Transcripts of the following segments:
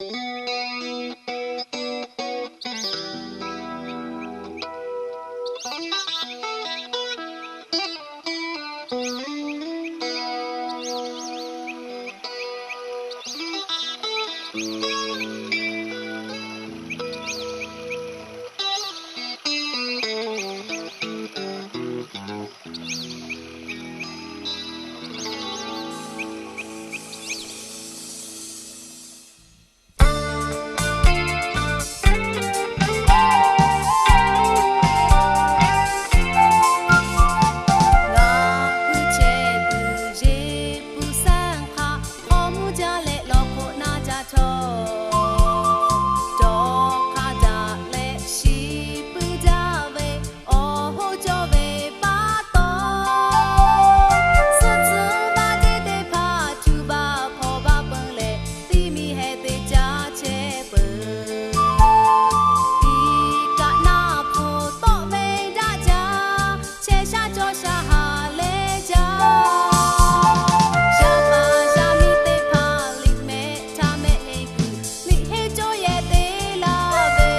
Ngaˬ hui chehˇ kuiˬ Yeˍbuˆsaˍhkaˆ hk'aw mvuhˇ jaˇ leh lawˬ hk'oꞈ na jaˇ htawˇ, cawˬ hk'a daꞈ leh shiˍ puiˉ jaˇ ve awˬ hoˉ cawˇ ve pa taw, suhˆ tcuhˉ vaˇ teˇ teˇ hpaˍ tuˬ baˬ hpawˇ baˬ peuˬ leh, tiˇ miˬ heh te caˇ chehˇ peuˬ. Iˉ kaˆ naˆ hpu tawˆ ve daꞈ jaˇ, chehˇ shaˉ cawˇ shaˉ ha leh jaˇ. Yaˇ paˍ yaˇ miˇ teˇ hpaˍ liꞈ mehˆ htaˇ mehˆ heˆ kuiˬ, liꞈ heˆ cawˇ yehˬ te laˇ ve,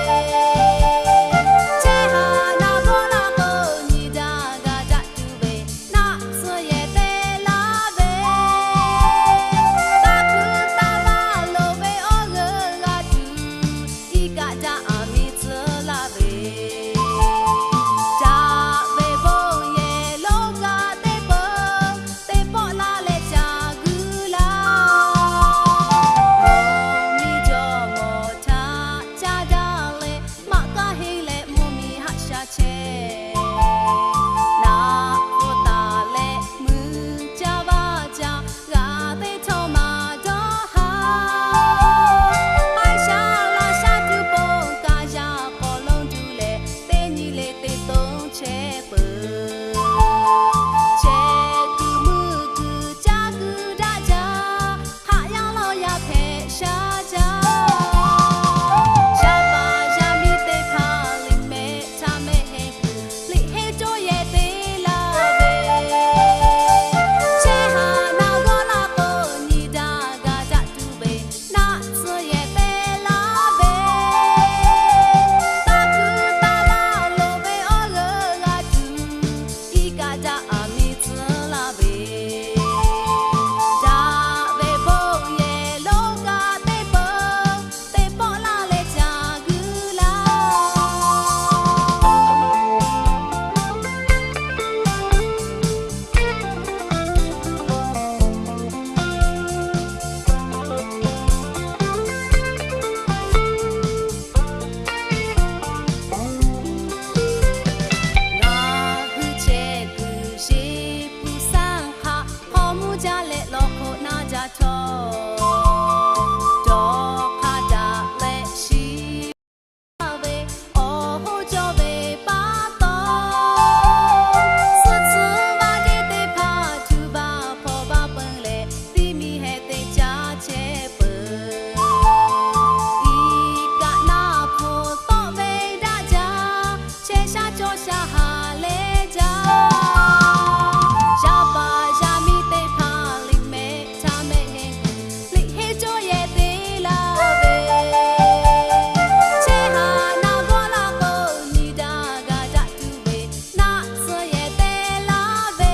chehˇ ha naˆ g'awˇ laˇ k'o, nyi daꞈ g'a daꞈ tuˬ ve, naˆ tsuhˇ yehˬ te laˇ ve, taˇ kuiˬ taˇ vaˇ loˍ ve awˬ g'euˆ g'a tuˬ, iˉ kaˆ daꞈ aˬ miˍ tcuhˉ laˇ ve, daꞈ ve bon yehˬ lonˉ kaꞈ teˇ peuˬ teˇ pawˆ laˇ leh ca guiˬ laˇ. Mvuhˇ miˬ jawˇ mawˬ htaꞈ caˇ daꞈ leh, maꞈ kaˇ henˇ leh mvuhˇ miˬ haꞈ sha chehˇ. Naꞈ hpu taˍ leh mui caˇ vaˇ caˇ g'a teˇ htawˇ maˇ dawˇ haˍ. Haiˉ shaˉ laˇ shaˉ tuˬ pon kaˇ yaˇ k'awꞈ lonˉ tuˬ leh, teˇ nyi le teˇ toˇ chehˇ peuˬ. Chehˇ kuiˬ mui kuiˬ caˇ kuiˬ daꞈ jaˇ, hk'aꞈ yaˇ lawˇ yaˇ hpehꞈ shaˉ jaˇ. Yaˇ paˍ yaˇ miˇ teˇ hpaˍ liꞈ mehˆ htaˇ mehˆ heˆ kuiˬ, liꞈ heˆ cawˇ yehˬ te laˇ ve, chehˇ ha naˆ g'awˇ laˇ k'o, nyi daꞈ g'a daꞈ tuˬ ve, naˆ tsuhˇ yehˬ te laˇ ve, taˇ kuiˬ taˇ vaˇ loˍ ve awˬ g'euˆ g'a tuˬ, iˉ kaˆ daꞈ aˬ miˍ tcuhˉ laˇ ve, daꞈ ve bon yehˬ lonˉ kaꞈ teˇ peuˬ teˇ pawˆ laˇ leh ca guiˬ laˇ. Ngaˬ hui chehˇ kuiˬ Yeˍbuˆsaˍhkaˆ hk'aw mvuhˇ jaˇ leh lawˬ hk'oꞈ na jaˇ htawˇ, cawˬ hk'a daꞈ leh shiˍ ve awˬ hoˉ cawˇ ve pa taw, suhˆ tcuhˉ vaˇ teˇ teˇ hpaˍ tuˬ baˬ hpawˇ baˬ peuˬ leh, tiˇ miˬ heh te caˇ chehˇ peuˬ. Iˉ kaˆ naˆ hpu tawˆ ve daꞈ jaˇ, chehˇ shaˉ cawˇ shaˉ ha leh jaˇ. Yaˇ paˍ yaˇ miˇ teˇ hpaˍ liꞈ mehˆ htaˇ mehˆ heˆ kuiˬ, liꞈ heˆ cawˇ yehˬ te laˇ ve, chehˇ ha naˆ g'awˇ laˇ k'o, nyi daꞈ g'a daꞈ tuˬ ve, naˆ tsuhˇ yehˬ te laˇ ve,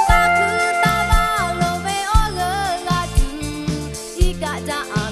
taˇ kuiˬ taˇ vaˇ loˍ ve awˬ g'euˆ g'a tuˬ, iˉ kaˆ daꞈ